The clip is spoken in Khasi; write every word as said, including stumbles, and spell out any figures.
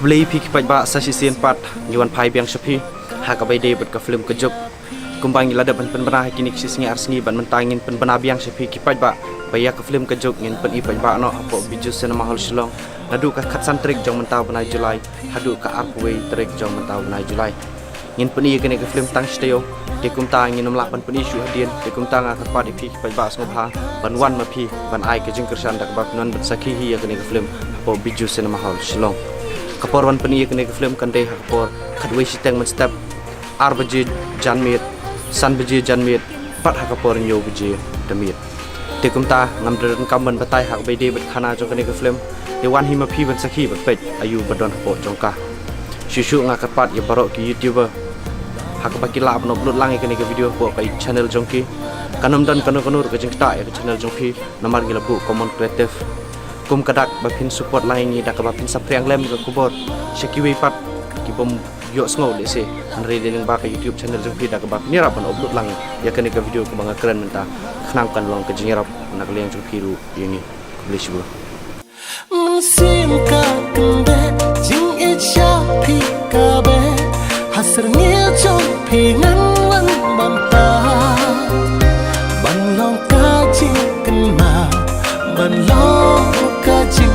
Khublei phi ki paidbah, sa shisien pat ngi wan phai biang sha phi ha kaba ïadei bad ka film Ka Juk. Kumba ngi la dep ban pynbna ha kine ki shi sngi ar sngi, bad mynta ngin pynbna biang sha phi ki paidbah ba ïa ka film Ka Juk ngin pyni paidbah noh hapoh Bijou Cinema Hall Shillong naduh ka khatsan tarik jong mynta u bnai July haduh ka arphew wei tarik jong mynta u bnai July. Ngin pyni ïa kane ka film tang shi taïew, te kumta ngin ym lah ban pyni shuh hadien. Te kumta nga kyrpad ïa phi ki paidbah sngewbha ban wan ma phi ban ai ka jingkyrshan da kaba phin wan ban sakhi hi ïa kane ka film hapoh Bijou Cinema Hall Shillong. Ka por ban pyni ïa kane ka film kan dei ha ka por khatwei shiteng mynstep, ar baje janmiet, san baje janmiet, bad ha ka por hynñiew baje da miet. Te kumta ngam da donkam ban batai ha kaba ïadei bad khana jong kane ka film. Te wan hi ma phi ban sakhi bad peit aïu ba don hapoh jong ka. Shuh shuh nga kyrpad ïa baroh ki YouTuber ha kaba ki lah ban upload lang ïa kane ka video hapoh ka channel jong ki. Kan ym don kano kano ruh ka jingktah ïa ka channel jong phi namar ngi la buh common creative. Kum ka dak ba phin support lang ïa ngi da kaba phin saphriang lem ïa ka khubor sha kiwei pat ki bym ïohsngew lehse, hynrei dei lyngba ka YouTube channel jong phi da kaba phin ïarap ban upload lang ïa kane ka video kaba nga kren mynta, khnang kan long ka jingïarap na ka liang jong phi ruh ïa ngi. Khublei shibun. Mynsiem ka kynbeh jingïeit sha phi ka beh, ha syrngiew jong phi ngan wan bam ta, ban long ka jingkynmaw, ban long ka jing